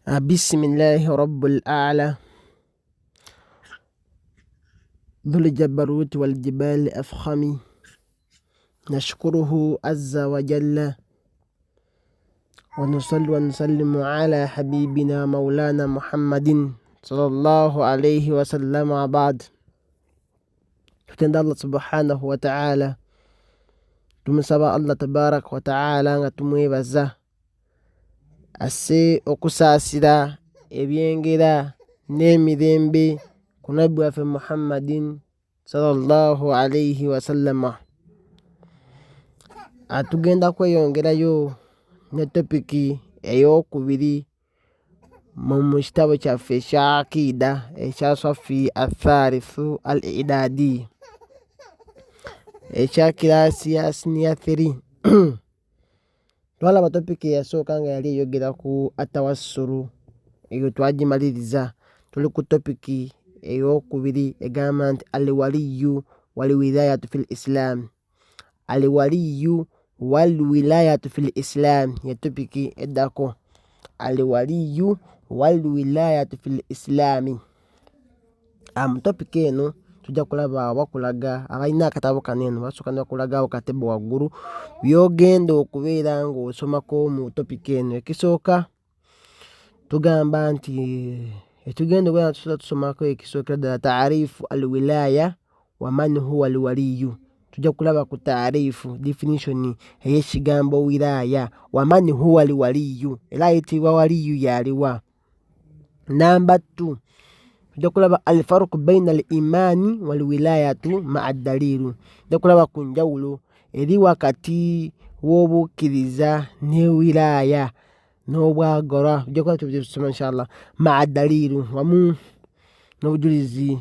Bisimillahi rabbul ala dhul jabaruti wal jibali afkhami nashkuruhu azza wa jalla wa nusalli wa nusallimu ala habibina maulana Muhammadin sallallahu alayhi wasallam abad. Tutenda Allah subhanahu wa ta'ala, tumusaba Allah tabaraka wa ta'ala nga tumwebaza asse okusaasira ebyengera n'emirembe ku nabbi waffe Muhammadin sallallahu alaihi wasallama. Atugenda kweyongerayo ne topiki eyokubiri mu kitabo kyaffe ekya akiida ekya Safi Athalithu Al Idadi ekya kiraasi ya siniya 3. Twalaba topiki eyasooka nga yali eyogera ku atawassulu, eyo twagimaliriza. Tuli ku topiki eyokubiri egamba nti alwaliyu walwilayatu fi lislam. Alwaliyu walwilayatu fi lislam ye topiki eddako. Alwaliyu walwilayatu fi lislami. Mu topiki eno tujja kulaba bakulaga abalina akatabo kano eno basooka ne bakulagawo katebo waggulu by'ogenda okubeera ng'osomako mu topiki eno. Ekisooka tugamba nti etugenda okubeera nga tusomako ekisookera ddala taarifu alwilaya wa man huwa alwaliyu. Tujja kulaba ku taarifu definition ey'ekigambo wilaya wa man huwa alwaliyu, era ayitibwa waliyu y'aliwa. Namba 2 tujja kulaba alfaruku baina al imaani walwilayatu maa daliilu. Tujja kulaba ku njawulo eri wakati w'obukkiriza ne wilaaya n'obwagalwa. Tujja kuba tubisoma inshallah maa daliilu, wamu n'obujulizi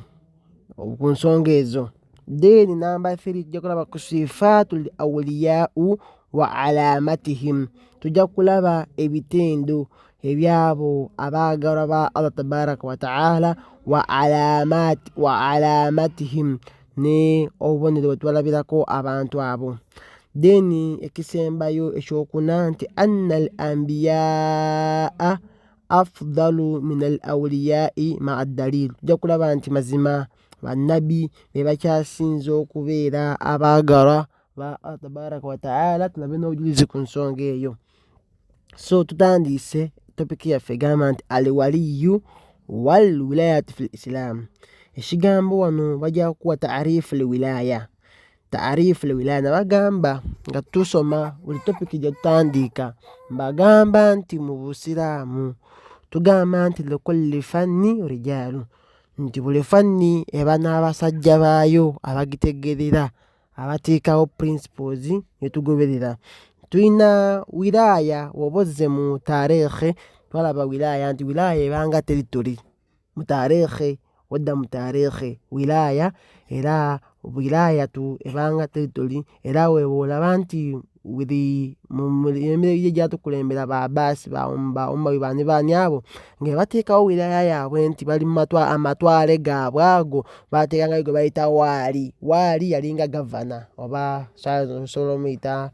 ku nsonga ezo. Then namba 3 tujja kulaba ku sifaatu l awuliyau wa alamatihim. Tujja kulaba ebitendo ebyabo abaagalwa ba Allah tabaraka wa taala wa alamatihim, ne obubonero bwe tubalabirako abantu abo. Then ekisembayo ekyokuna nti anna al ambiyaa afdalu min al awuliyai maa dalil. Tujja kulaba nti mazima bannabbi be bakyasinze okubeera abaagalwa ba Allah tabaraka wa taala, tulabe n'obujulizi ku nsonga eyo. So tutandiise topiki yaffe egamba nti alwaliyu walwilayatu fi lislam. Ekigambo wano bajja kukuwa taarifu lwilaya. Taarifu lwilaya nabagamba nga tusoma buli topiki gye tutandiika, mbagamba nti mu busiraamu tugamba nti likulli fanni rijaalu, nti buli fanni eba n'abasajja baayo abagitegeerera, abateekawo principles ne tugoberera. Tulina wilaya, bw'oba ozze mu tareekhe twalaba wilaya nti wilaya ebanga territory mu tareekhe, odda mu tareekhe wilaya era wilayatu ebanga territory. Era weewolaba nti buli emirembe egyatukulembera ba Abbas, ba Umawi, baani baani abo nga bateekawo wilaya yaabwe nti bali mu amatwale gaabwe ago bateekangayo gwe bayita waali. Waali yalinga gavana oba osobola omuyita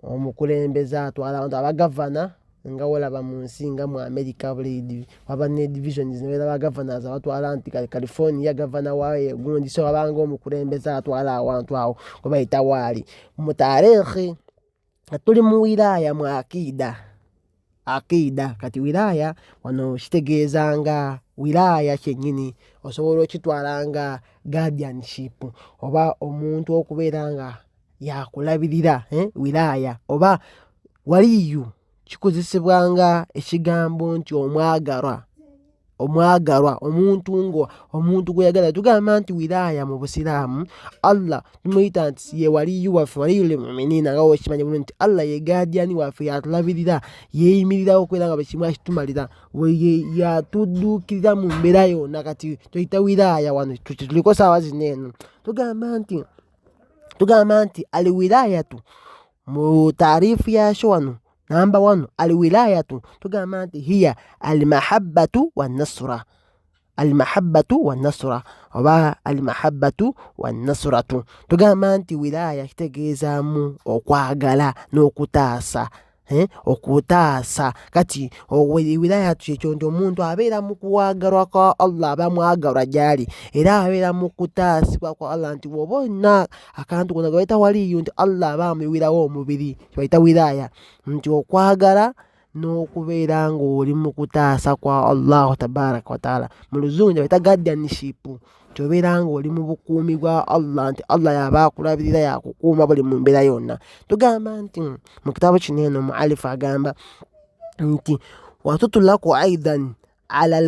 omukulembeze atwala abantu aba gavana, nga wolaba mu nsi nga mu America buli waba ne divisions ne ba governors abatwala nti California gavana waayo gundi, so wabanga omukulembeze atwala awantu awo gwe bayita waali. Mu tareekhe nga tuli mu wilaya mu akiida, akiida kati wilaya wano kitegeeza nga wilaya kyennyini osobola okitwala nga guardianship oba omuntu okubeera nga yakulabirira, wilaya oba waliyu kikozesebwa nga ekigambo nti omwagalwa, omwagalwa omuntu ngo omuntu gweyagala. Tugamba nti wilaya mu busiraamu Allah tumuyita nti ye waliyu waffe, waliyu lil muminina, nga wekimanyi bulungi nti Allah ye guardian waffe, yatulabirira, yeeyimirirawo okubeera nga buli kimu akitumalira, yatudduukirira mu mbeera yonna. Kati tuyita wilaya wano tuliko saawa zino eno tugamba nti alwilayatu mu taarifu yakyo wano namba wano alwilayatu tugamba nti hiya almahabbatu wannasra, almahabbatu wannasra oba almahabbatu wannasratu. Tugamba nti wilaya kitegeezaamu okwagala n'okutaasa. Okutaasa. Kati wilaya kyekyo nti omuntu abeera mu kuwagalwa kwa Allah, aba mwagalwa gyali, era abeera mu kutaasibwa kwa Allah, nti bw'oba olina akantu kona gebayita waliyu, nti Allah aba amuyiwirawo omubiri, kyebayita wilaya, nti okwagala n'okubeera ng'oli mu kutaasa kwa Allahu tabaraka wataala. Mu luzungu kyebayita guardianship, nti obeera ng'oli mu bukuumi bwa Allah, nti Allah yaba akulabirira, yakukuuma buli mu mbeera yonna. Tugamba nti mu kitabo kino eno mualifu agamba nti watutulaku aidan ala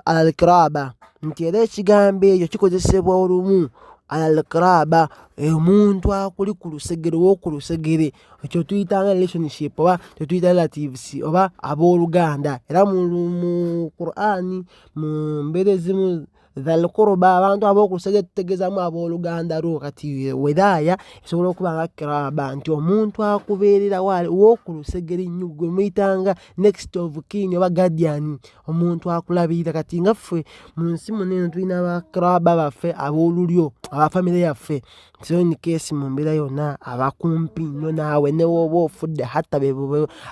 alkiraba, nti era ekigambo ekyo kikozesebwa olumu ala alkiraba, omuntu akuli ku lusegere, ow'oku lusegere, ekyo tuyitanga relationship oba tetuyita relatives oba abooluganda. Era mu Qur'ani mu mbeera ezimu dhalkuruba, abantu ab'okulusegere tutegeezamu abooluganda lwo. Kati wilaya esobola okuba nga kiraba, nti omuntu akubeererawo ow'okulusegere nnyo, gwe muyitanga next of kin oba guardian, omuntu akulabirira. Kati nga ffe mu nsi muno eno tulina bakiraba baffe ab'olulyo, abafamire yaffe, so in case mu mbeera yonna abakumpi nnyo naawe, ne w'oba ofudde, hatta be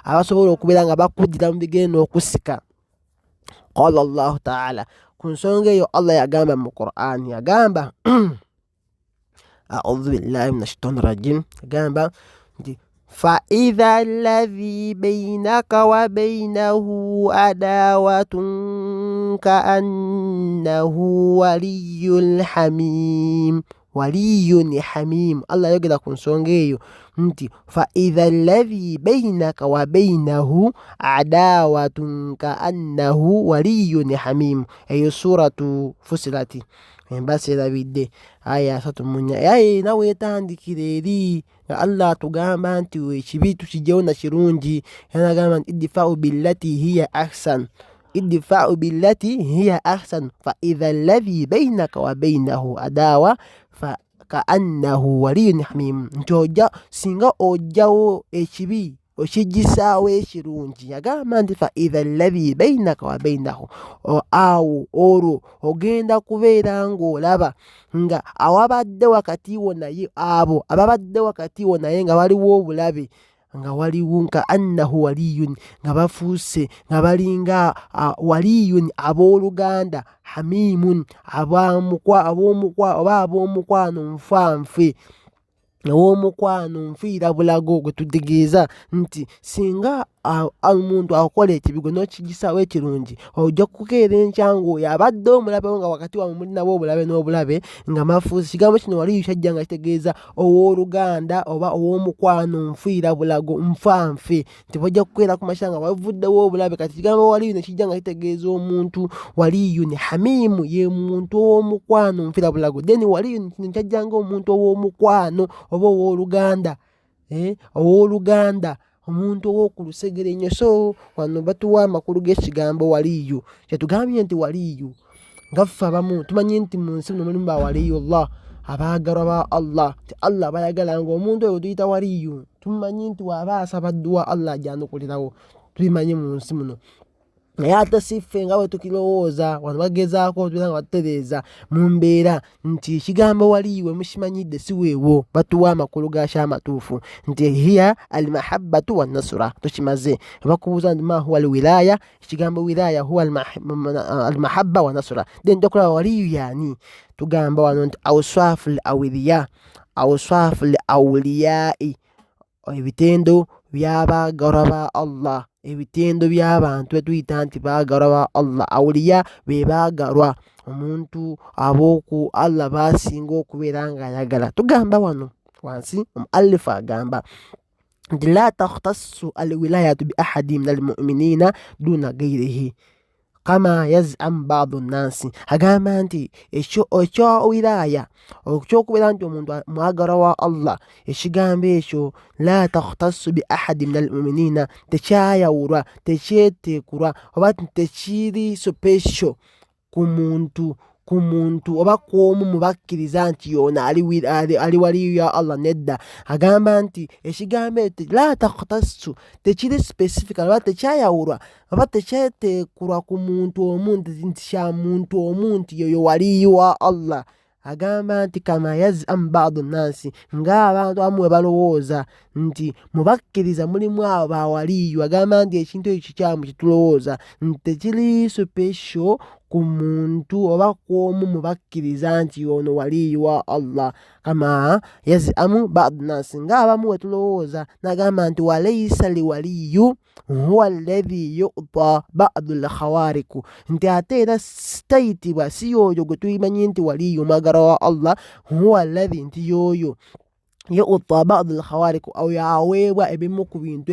abasobola okubeera nga bakuddira mu bigere n'okusika. Qala Allahu taala, ku nsonga eyo Allah yagamba mu Qur'an, yagamba audhu billahi min ashaitani rajim, yagamba nti faidha alladhi bainaka wa bainahu adawatun kaannahu waliyun hamim, waliyun hamim. Allah ayogera ku nsonga eyo nti faidha alladhi bainaka wa bainahu adawatun kaannahu waliyun hamim. Eyo suratu Fusilati, embasi erabidde aya 34, aye era weetandikira eri nga Allah atugamba nti ekibi tukijjewo na kirungi, era nagamba nti idfau billati hiya ahsan, idfau billati hiya ahsan faidha alladhi bainaka wa bainahu adawa fa kaannahu waliyun hamim, nti ojja singa ojjawo ekibi okigisaawo ekirungi. Yagamba nti faidha alladhi bainaka wa bainahu, awo olwo ogenda kubeera ng'olaba nga awabadde wakati wo naye, abo ababadde wakati wo naye nga waliwo obulabe, nga waliwo nka annahu waliyun, nga bafuuse nga balinga waliyun, abooluganda, hamimun, ab'omukwa oba ab'omukwano nfanfe, ow'omukwano nfiira bulago, gwe tutegeeza nti singa omuntu akola ekibi gwe n'okigisaawo ekirungi, ojja kukeera enkya ng'oyo abadde omulabe wo, nga wakati wammwe mulinawo obulabe n'obulabe nga mafuusi. Ekigambo kino waliyu kyajja nga kitegeeza owooluganda oba ow'omukwano nfiira bulago, nfanfe, nti bajja kukeera ku makya nga wavuddewo obulabe. Kati ekigambo waliyu ne kijja nga kitegeeza omuntu waliyun hamimu, ye muntu ow'omukwano nfiira bulago. Then waliyun kino kyajja nga omuntu ow'omukwano oba owooluganda, owooluganda, omuntu ow'oku lusegere ennyo. So wano batuwa amakulu g'ekigambo waliyu, kyetugambye nti waliyu nga ffe abamu tumanyi nti mu nsi muno mulimu ba waliyullah, abaagalwa ba Allah, nti Allah abayagala, ng'omuntu oyo tuyita waliyu, tumanyi nti waba asaba dduwa Allah agyanukulirawo, tubimanyi mu nsi muno. Naye ate si ffe nga bwe tukirowooza. Wano bagezaako otubeera nga batutereeza mu mbeera nti ekigambo waliyu we mukimanyidde si weewo, batuwa amakulu gaakyo amatuufu nti hiya almahabbatu wannasura. Tukimaze, bakubuuza nti ma huwa alwilaya, ekigambo wilaya huwa almahabba wa nasura. Then tokulaba waliyu yaani, tugamba wano nti awswafu l awliya, awswafu l awliyai, ebitendo by'abaagalwa ba Allah, ebitendo by'abantu betuyita nti baagalwa ba Allah. Awuliya be baagalwa, omuntu ab'oku Allah baasinga okubeera ng'ayagala. Tugamba wano wansi omuallifu agamba nti la takhtassu alwilayatu bi ahadi min almuminina duna gairihi kama yazamu badu nnansi. Agamba nti ekyo wilaya ekyokubeera nti omuntu mwagalwa wa Allah, ekigambo ekyo la takhtassu bi ahadi min almuminina tekyayawulwa, tekyeteekulwa oba tekiri special ku muntu, ku muntu oba ku omu mu bakkiriza nti yono ali waliyu ya Allah. Nedda, agamba nti ekigambo ekyo la takhtassu tekiri specific oba tekyayawulwa oba tekyeteekulwa ku muntu omu, nti kya muntu omu nti yoyo waliyu wa Allah. Agamba nti kama yazamu badu nnansi, ng'abantu abamu bwe balowooza nti mu bakkiriza mulimu abo bawaliyu. Agamba nti ekintu ekyo kikyamu kyetulowooza nti tekiri special ku muntu oba ku omu mu bakkiriza nti ono waliyu wa Allah. Kama yazamu badu nnansi, ng'abamu bwe tulowooza. N'agamba nti walaisa liwaliyu huwa alladhi yuta badu lkhawariku, nti ate era tayitibwa si yoyo gwe tumanyi nti waliyu omwagalwa wa Allah, huwa alladhi, nti yoyo yuta badu lkhawariku, oyo aweebwa ebimu ku bintu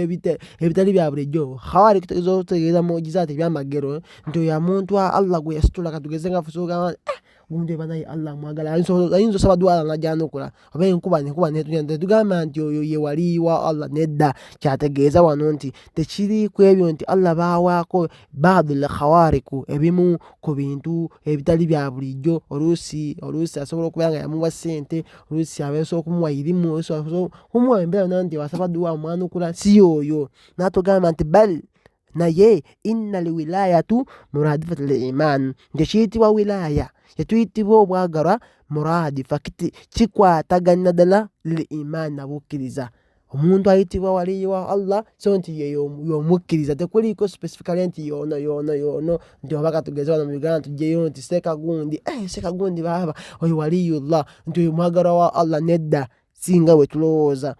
ebitali bya bulijjo. Khawariku tegeeza otegeeza mujizaati, ebyamagero, nti oyo omuntu Allah gwe yasitula. Katugeze nga ffe gundi eba naye Allah amwagala, ayinza osaba dwala najanukula, oba enkuba nekuba netunya, tetugamba nti oyo ye wali wa Allah. Nedda, kyategeeza wano nti tekiri ku ebyo nti Allah baawaako badu lkhawariku, ebimu ku bintu ebitali bya bulijjo. Oluusi asobola okubeera nga yamuwa ssente, oluusi asobola okumuwa irimu, oluusi asobola okumuwa embeera yonna nti wasaba duwa omwanukula, si yoyo. N'atugamba nti bal, naye inna lwilayatu muradifatu liman, nti ekiyitibwa wilaya, kyetuyitibwa obwagalwa, muradifa, kikwatagana ddala lil iman, nabukkiriza. Omuntu ayitibwa waliyi wa Allah so nti ye yomukkiriza, tekuliiko specifically nti yono yono yono, nti oba katugeze wano mu Uganda tugyeyo nti Sekagundi, Sekagundi baaba oyo waliyullah, nti oyo mwagalwa wa Allah. Nedda, singa bwe tulowooza,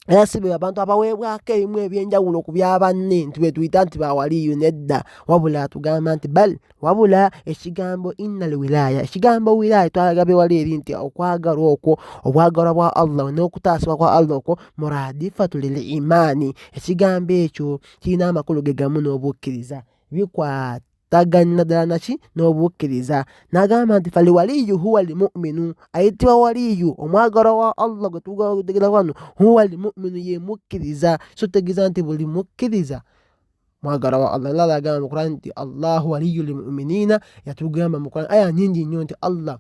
era si be abantu abaweebwako ebimu ebyenjawulo ku byabanne nti bwe tuyita nti bawaliyu. Nedda, wabula tugamba nti bal, wabula ekigambo inna lwilaya, ekigambo wilaya twalagabye wali eri nti okwagalwa okwo, obwagalwa bwa Allah n'okutaasibwa kwa Allah okwo, muradifatu lil imaani, ekigambo ekyo kirina amakulu ge gamu n'obukkiriza, bikwatagana ddala naki? N'obukkiriza. N'agamba nti faliwaliyu huwa lmuminu, ayitibwa waliyu, omwagalwa wa Allah gwe tutegera wano, huwa lmuminu, ye mukkiriza. So tegeeza nti buli mukkiriza mwagalwa wa Allah. Allah agamba mu Quran nti Allahu waliyu lmuminina, yatugamba mu Quran aya nyingi nnyo nti Allah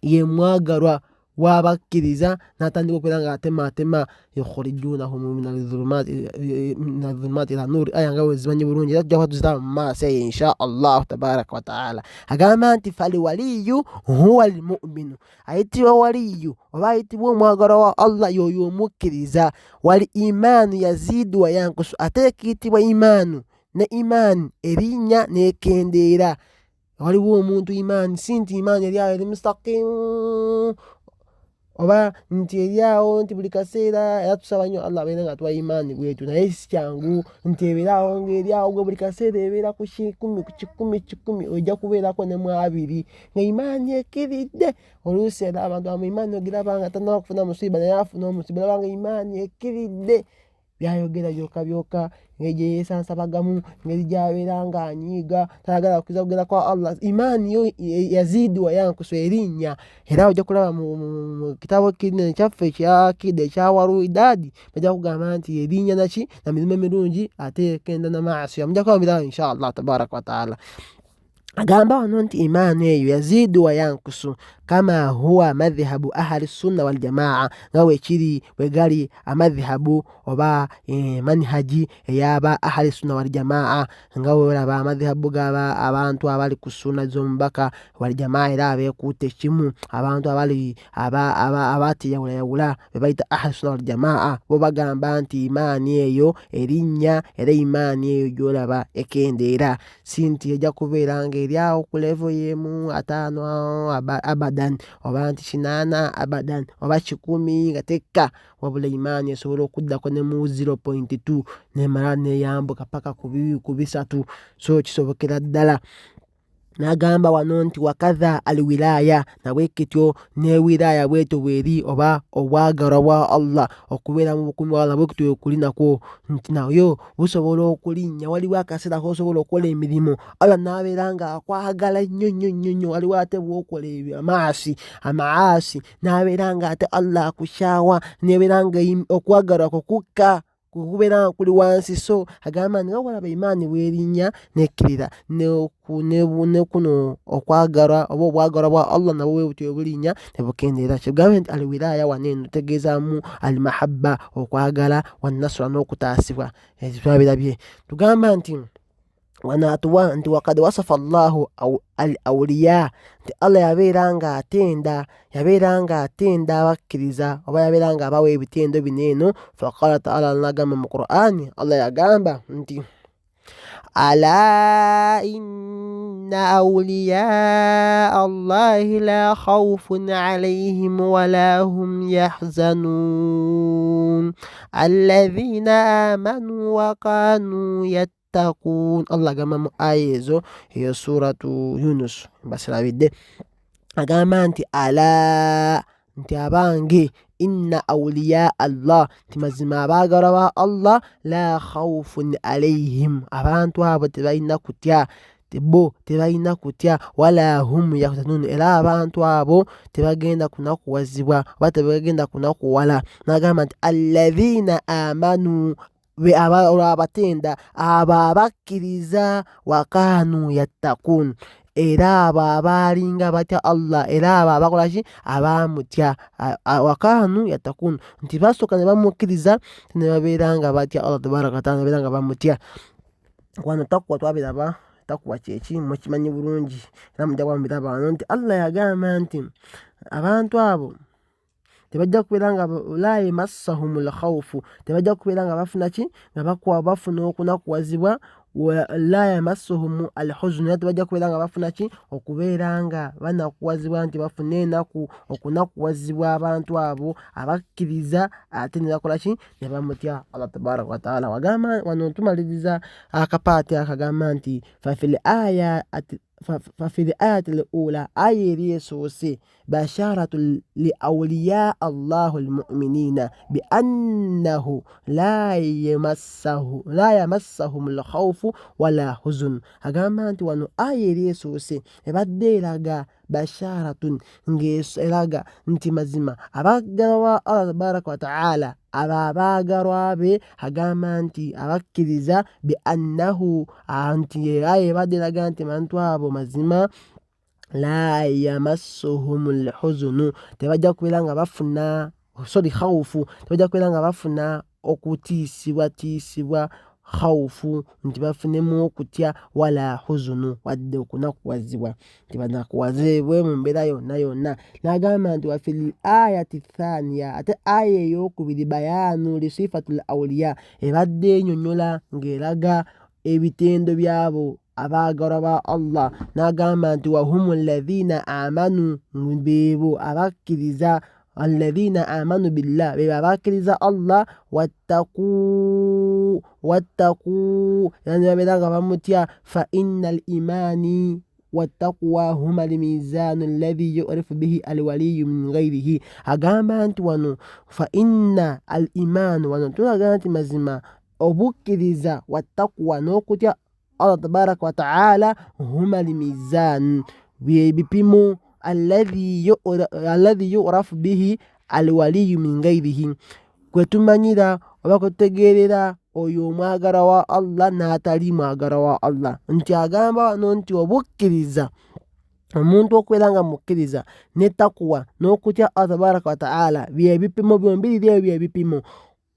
ye mwagalwa w'abakkiriza, n'atandika okubeera nga atematema yukhrijunahum min adhulumati ila nuri, aya nga wezimanyi bulungi, era tujja kuba tuziraba mu maaso eyo insha Allahu tabaraka wataala. Agamba nti faliwaliyu huwa lmuminu, ayitibwa waliyu oba ayitibwa omwagalwa wa Allah yoyo omukkiriza. Wal imaanu yaziidu wa yankusu, ate ekiyitibwa imaanu ne imaani erinnya n'ekendeera. Waliwo omuntu imaani, si nti imaani eri awo eri mustaqimu, oba nti eri awo nti buli kaseera. Era tusaba nnyo Allah abeere nga atuwa imaani bwetyo, naye si kyangu nti ebeere awo ng'eri awo gwe buli kaseera ebeera ku 100 ku 100 100, ojja kubeerako ne mu 20 nga imaani ekiridde. Oluusi era abantu abamu imaani ogiraba nga tannaba kufuna musiiba, naye afuna omusiiba olaba nga imaani ekiridde, byayogera byokka byokka, engeri gye yeesansabagamu, engeri gy'abeera ng'anyiiga, tayagala kukkiriza kugenda kwa Allah. Imaani yo yaziidi wa yankusu, erinnya. Era ojja kulaba mu kitabo kino ekyaffe ekya akida ekya waruidaadi, bajja kugamba nti erinnya naki na mirimu emirungi, ate ekenda na maasiya. Mujja kuba mubiraba insha Allah tabaraka wataala. Agamba wano nti imaani eyo yaziidu wa yankusu, kama huwa madhhabu ahali sunna waljamaa, nga wekiri bwe gali amadhhabu oba manhaji eyaba ahali sunna waljamaa, nga weraba amadhhabu gaba abantu abali ku sunna z'omubaka waljamaa, era abeekutte kimu, abantu abali abateyawulayawula be bayita ahali sunna waljamaa. Bo bagamba nti imaani eyo erinnya, era imaani eyo gy'olaba ekendeera, si nti ejja kubeera ng'eri awo ku level y'emu 50 abadan, oba nti 80 abadan, oba 100 nga tekka, wabula imaani esobola okuddako ne mu 0.2 nemala neyambuka paka ku 3. So kisobokera ddala. N'agamba wano nti wakadha alwilaya, nabwekityo ne wilaya bwetyo bweri, oba obwagalwa bwa Allah, okubeera mu bukuumi bwa Allah bwekityo wekuli nakwo, nti nayo busobola okulinnya. Waliwo akaseera k'osobola okukola emirimu Allah n'abeera nga akwagala nnyo nnyo nnyo nnyo, waliwo ate bw'okola ebyo amaasi n'abeera nga ate Allah akukyawa, nebeera nga okwagalwa kwo kukka, kubeera nga kuli wansi. So agamba nti nga walaba imaani bwerinnya nekkirira, ne kuno okwagalwa oba obwagalwa bwa Allah nabwo bwe butyo bulinnya ne bukendeera. Kyegambe nti alwilaya wano eno tutegeezaamu almahabba, okwagala, wannasra, n'okutaasibwa. Ebyo twabirabye. Tugamba nti Wano atuwa nti wakad wasafa Allahu al auliya, nti Allah yabeera nga atenda, yabeera nga atenda abakkiriza oba yabeera nga abawa ebitendo bino eno. Faqala taala, nagamba mu Qur'ani, Allah yagamba nti ala inna auliya Allahi la khawfun alayhim wala hum yahzanun alladhina amanu wa kanu yattaqun. Allah agamba mu aya ezo, eyo suratu Yunus mbasirabidde, agamba nti ala, nti abange, inna auliya Allah, nti mazima abaagalwa ba Allah, la khawfun alaihim, abantu abo tebalina kutya, bo tebalina kutya, wala hum yahzanun, era abantu abo tebagenda kunakuwazibwa oba tebagenda kunakuwala. N'agamba nti alladhina amanu, olwabatenda abo abakkiriza, wakanu yattakun, era abo abaalinga batya Allah, era abo abakola ki, abaamutya, wakanu yattakun, nti basooka ne bamukkiriza ne babeera nga batya Allah tabaraka wataala, ne babeera nga bamutya. Wano takuwa twabiraba, takuwa kyeki mukimanyi bulungi, era mujja kuba mubiraba wano nti Allah yagamba nti abantu abo tebajja kubeera nga la yamassahum lkhawfu, tebajja kubeera nga bafuna ki, nga bafuna okunakuwazibwa, la yamassuhum alhuznu, era tebajja kubeera nga bafuna ki, okubeera nga banakuwazibwa, nti bafuna enaku, okunakuwazibwa abantu abo abakkiriza ate ne bakola ki, ne bamutya Allah tabaraka wataala. Wagamba wano tumaliriza akapaati akagamba nti fafil aya fafil ayati l ula, aya eri esoose, basharatu li auliya Allahu lmuminina bi annahu la yamassahum lkhawfu wala huzun. Agamba nti wano aya eri esoose ebadde eraga basharatun, ng'eraga nti mazima abaagalwa Allah tabaraka wataala, abo abaagalwa be, agamba nti abakkiriza, bi annahu, nti aya ebadde eraga nti bantu abo mazima la yamassuhum lhuzunu, tebajja kubeera nga bafuna, sorry, khawufu, tebajja kubeera nga bafuna okutiisibwatiisibwa, khawufu nti bafunemu okutya, wala huzunu, wadde okunakuwazibwa, nti banakuwazibwe mu mbeera yonna yonna. N'agamba nti wafil ayati thaniya, ate aya ey'okubiri, bayaanu lisifatu l auliya, ebadde enyonyola ng'eraga ebitendo byabo abaagalwa ba Allah. N'agamba nti wahumu alladhina amanu, beebo abakkiriza, alladhina amanu billah, bebo abakkiriza Allah, wattaku wattaku, era ne babeera nga bamutya. Fa inna al imani wattakuwa huma almizanu alladhi yurifu bihi alwaliyu min ghairihi. Agamba nti wano fa inna al imanu, wano tulaga nti mazima obukkiriza, wattakuwa, n'okutya Allah tabaraka wataala, huma almizan, bye bipimo, alladhi yurafu bihi alwaliyu min ghairihi, kwe tumanyira oba kwe tutegeerera oyo omwagalwa wa Allah n'atali mwagalwa wa Allah. Nti agamba wano nti obukkiriza, omuntu okubeera nga mukkiriza, ne takuwa, n'okutya Allah tabaraka wataala, bye bipimo byombiriri ebyo, bye bipimo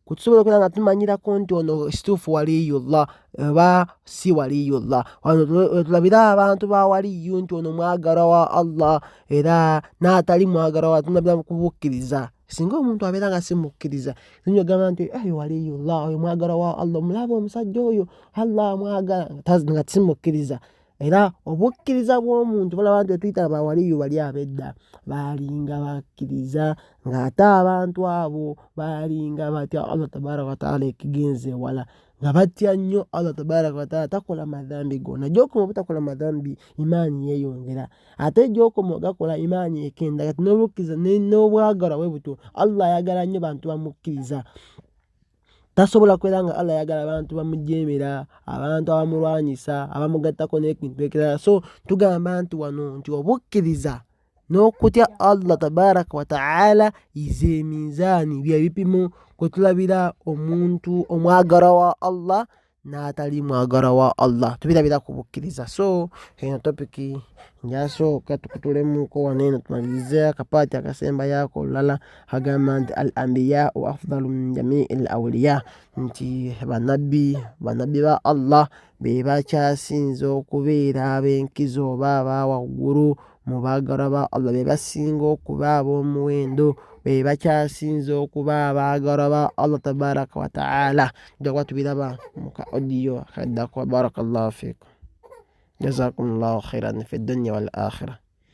kutusobola okubeera nga tumanyirako nti ono kituufu waliyullah oba si waliyullah. Wano tulabira abantu ba waliyu nti ono mwagalwa wa Allah era n'atali mwagalwa wa, tunabira kubukkiriza. Singa omuntu abeera nga si mukkiriza, oyinza ogamba nti oyo waliyullah, oyo mwagalwa wa Allah, omulaba omusajja oyo Allah amwagala, nga si mukkiriza. Era obukkiriza bw'omuntu balaba nti tuyita bawaliyu bali ab'edda baalinga bakkiriza, ng'ate abantu abo baalinga batya Allah tabaraka wataala ekigenze ewala, nga batya nnyo Allah tabaraka wataala, takola madhambi gonna. Gy'okoma obutakola madhambi, imaani yeeyongera, ate gy'okoma ogakola, imaani ekenda. Kati n'obukkiriza n'obwagalwa bwe butyo, Allah ayagala nnyo bantu bamukkiriza. Tasobola kubeera nga Allah ayagala abantu bamujeemera, abantu abamulwanyisa, abamugattako n'ekintu ekirala. So tugamba nti wano nti obukkiriza n'okutya Allah tabaraka wataala ze minzaani, bye bipimo kwe tulabira omuntu omwagalwa wa Allah. N'atali mwagalwa wa Allah tubirabira ku bukkiriza. So eno topiki njasooka tukutulemuko wano eno tumalirize akapaati akasembayo olulala agamba nti al ambiyau afdalu min jamii l auliya, nti banabbi, banabbi ba Allah be bakyasinze okubeera ab'enkizo oba aba waggulu mu baagalwa ba Allah, be basinga okuba ab'omuwendo, be bakyasinze okuba abaagalwa ba Allah tabaraka wataala. Tujja kuba tubiraba mu ka audio akaddako. Barakallahu fikum, jazakum llahu khairan fi dunya wal akhira.